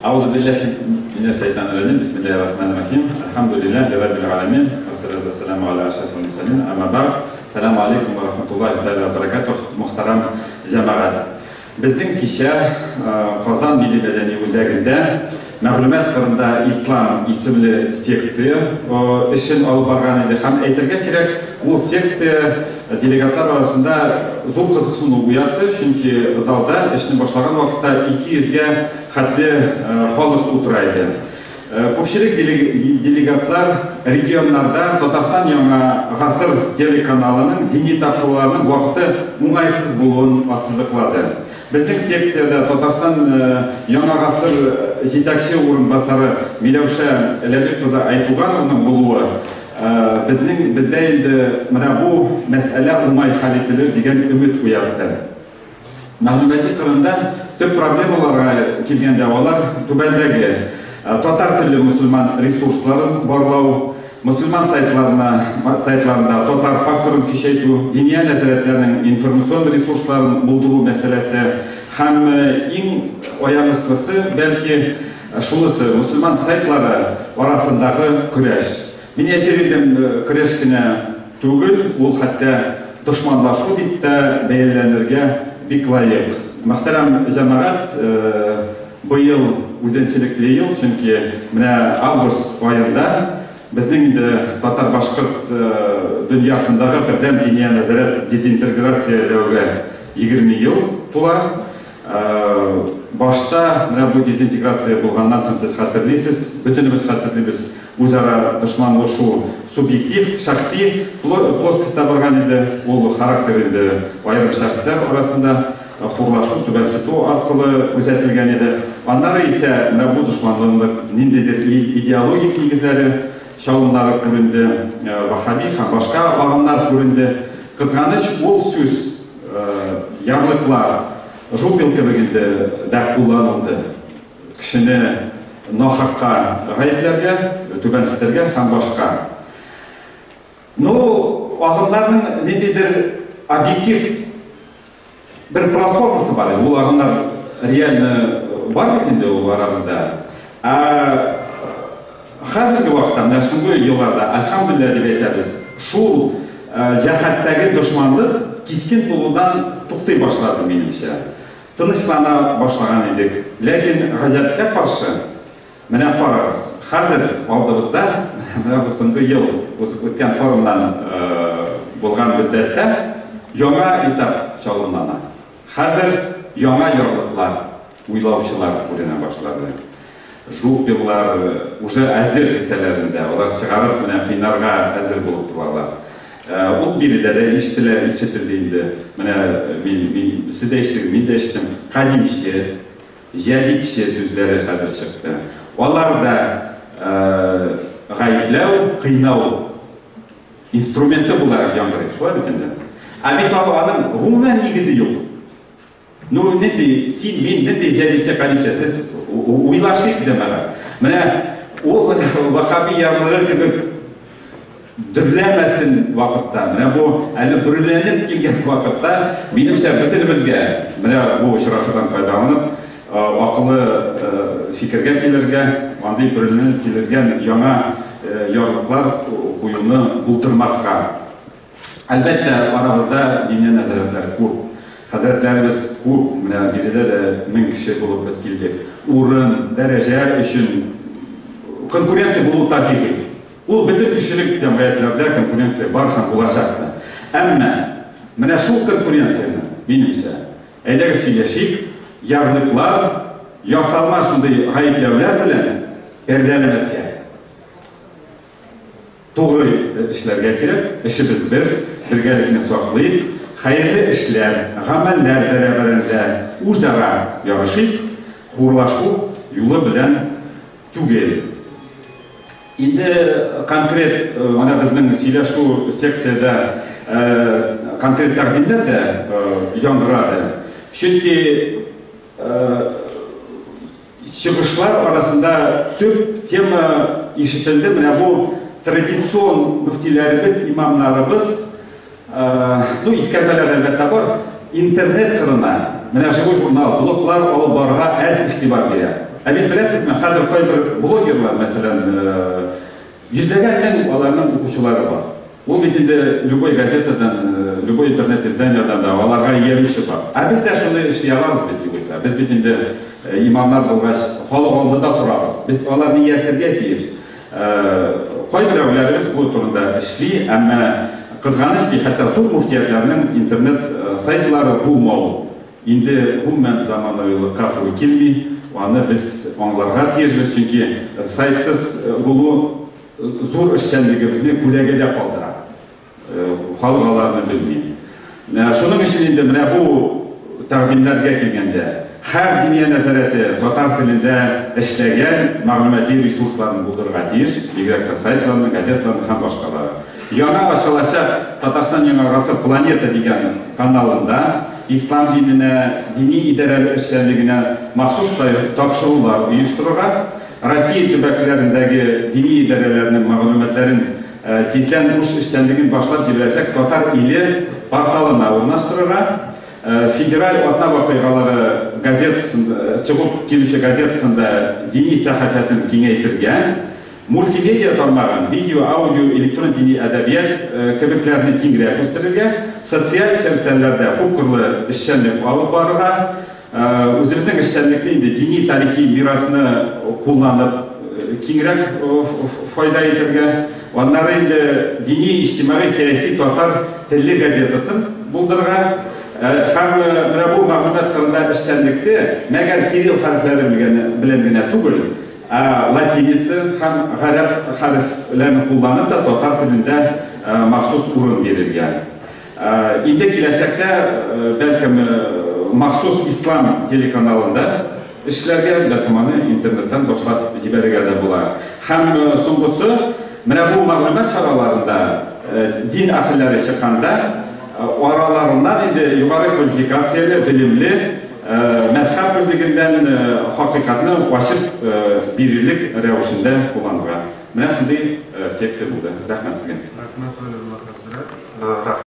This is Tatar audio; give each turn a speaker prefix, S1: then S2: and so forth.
S1: Аузу биллахи минәш шайтанир раҗим. Бисмиллахир рахманир рахим. Әлхәмдүлилләһи раббил галәмин. Вассалату вассаламу аля ашрафил мурсалин. Амма бәгъд. Сәламу алейкум ва рахматуллахи тәгалә ва баракатух. Мөхтәрәм җәмәгать. Безнең кичә Казан милли мәдәни үзәгендә Мәгълүмат кырында ислам исемле секция эшен алып барган иде һәм әйтергә кирәк, ул секция делегатлар арасында зур кызыксыну уятты, чөнки залда эшне башлаган вакытта 200 гә хәтле халык утыра иде. Күпчелек делегатлар регионнарда Татарстан Яңа гасыр телеканалының дини тапшыруларының вакыты уңайсыз булуын ассызыклады. Безнең секциядә Татарстан Яңа гасыр җитәкче урынбасары Миләүшә Ләбиб кызы Айтуганованың булуы безнең бездә инде менә бу мәсьәлә уңай хәл ителер дигән өмет уятты. Мәгълүмати кырында төп проблемаларга килгәндә, алар түбәндәге, татар телле мөселман ресурсларын барлау, мөселман сайтларына сайтларында татар факторын көчәйтү, диния нәзарәтләренең информацион ресурсларын булдыру мәсьәләсе һәм иң аянычлысы, бәлки, шунысы, мөселман сайтлары арасындагы көрәш. Мин әйтер идем, көрәш кенә түгел, ул хәтта дошманлашу дип тә бәяләнергә бик лаек. Мөхтәрәм җәмәгать, быел үзенчәлекле ел, чөнки менә август аенда безнең инде татар-башкорт дөньясындагы бердәм диния нәзарәт дезинтеграцияләүгә 20 ел тула. Башта менә бу дезинтеграция булганнан соң сез хәтерлисез, бөтенебез хәтерлибез, үзара дошманлашу субъектив, шәхси плоскостьта барган иде, ул характер инде аерым шәхесләр арасында хурлашу, түбәнсетү аркылы күзәтелгән иде. Аннары исә менә бу дошманлык ниндидер идеологик нигезләре, чалымнары күренде, ваххаби һәм башка агымнар күренде. Кызганыч, ул сүз ярлыклар жупел кебек инде дә кулланылды. Кешене нахакка гаепләргә, түбәнсетергә һәм башка. Ну, агымнарның ниндидер объектив бер платформасы бар инде. Ул агымнар реально бар бит инде ул арабызда. Ә хәзерге вакытта, менә соңгы елларда, әлхәмдүлилләһ дип әйтәбез, шул җәһәттәге дошманлык кискен булудан туктый башлады, минемчә. Тынычлана башлаган идек. Ләкин, гаҗәпкә каршы, менә карагыз, хәзер алдыбызда, менә бу соңгы ел узып үткән форумнан булган мөддәттә яңа этап чалымлана. Хәзер яңа ярлыклар уйлаучылар күренә башлады. Жупеллар уже әзер кесәләрендә, алар чыгарып менә кыйнарга әзер булып торалар. Ул биредә дә ишетелә, ишетелде инде. Менә мин, мин, сез дә ишеттегез, мин дә ишеттем. Кадимче, җәдитче сүзләре хәзер чыкты. Алар да гаепләү, кыйнау инструменты буларак яңгырый. Шулай бит инде? Ә бит аның гомумән нигезе юк. Ну, нинди син, мин, нинди җәдитче, кадимче, сез уйлашыйк, җәмәгать. Менә ул вахаби ярлыгы кебек дөрләмәсен вакытта, менә бу әле бөреләнеп килгән вакытта, минемчә, бөтенебезгә менә бу очрашудан файдаланып, акыллы фикергә килергә, андый бөреләнеп килергән яңа ярлыклар куюны булдырмаска. Әлбәттә, арабызда диния нәзарәтләр күп. Хәзрәтләребез күп, менә биредә дә 1000 кеше булып без килдек. Урын, дәрәҗә өчен конкуренция булу табигый. Ул бөтен кешелек җәмгыятьләрдә конкуренция бар һәм булачак та. Әмма менә шул конкуренцияне, минемчә, әйдәгез сөйләшик, ярлыклар, ясалма шундый гаепләүләр белән пәрдәләмәскә. Тугры эшләргә кирәк, эшебез бер, бергәлекне саклыйк, хәерле эшләр, гамәлләр бәрабәрендә үзара ярышыйк, хурлашу юлы белән түгел. Инде конкрет менә безнең сөйләшү секциядә конкрет тәкъдимнәр дә яңгырады. Чөнки Чыгышлар арасында төп тема ишетелде, менә бу традицион мөфтиләребез, имамнарыбыз, ну, искәрмәләр әлбәттә бар, интернет кырына, менә живой журнал, блоглар алып барырга әз игътибар бирә. Ә бит беләсезме, хәзер кайбер блогерлар, мәсәлән, йөзләгән мең аларның укучылары бар. Ул бит инде любой газетадан, любой интернет-изданиедан да аларга иярүче бар. Ә без дә шуны эшли алабыз бит югыйсә. Без бит инде имамнар булгач, халык алдында торабыз. Без аларны ияртергә тиеш. Кайберәүләребез бу турында эшли, әмма кызганыч ки, хәтта зур мөфтиятләрнең интернет сайтлары булмау инде гомумән заманавилыкка туры килми. Аны без аңларга тиешбез, чөнки сайтсыз булу зур эшчәнлегебезне күләгәдә калдыра. Халык аларны белми. Шуның өчен инде менә бу тәкъдимнәргә килгәндә, һәр диния нәзарәте татар телендә эшләгән мәгълүмати ресурсларын булдырырга тиеш, бигрәк тә сайтларны, газеталарны һәм башкалары. Яңа ачылачак Татарстан Яңа гасыр планета дигән каналында ислам диненә, дини идарәләр эшчәнлегенә махсус тапшырулар оештырырга, Россия төбәкләрендәге дини идарәләрнең мәгълүматларын тиздән үз эшчәнлеген башлап җибәрәчәк Татар иле порталына урнаштырырга, федераль атна вакыйгалары газетасында, чыгып килүче газетасында дини сәхифәсен киңәйтергә, мультимедиа тармагын, видео, аудио, электрон дини әдәбият кебекләрне киңрәк үстерергә, социаль челтәрләрдә күпкырлы эшчәнлек алып барырга, үзебезнең эшчәнлекне инде дини тарихи мирасны кулланып киңрәк файда итәргә, аннары инде дини, иҗтимагый, сәяси татар телле газетасын булдырырга һәм менә бу мәгълүмат кырында эшчәнлекте мәгәр кирилл хәрефләре белән генә түгел, ә латиница һәм гарәп хәрефләрен кулланып та татар телендә махсус урын бирергә. Инде киләчәктә бәлкем махсус ислам телеканалында эшләргә, бәлкем аны интернеттан башлап җибәрергә дә була. Һәм соңгысы, менә бу мәгълүмат чараларында дин әһелләре чыкканда араларыннан инде югары квалификацияле, белемле, мәзһәб күзлегеннән хакыйкатьне ачып бирерлек рәвешендә кулланырга. Менә шундый секция булды. Рәхмәт сезгә.
S2: Рәхмәт, Вәлиулла хәзрәт.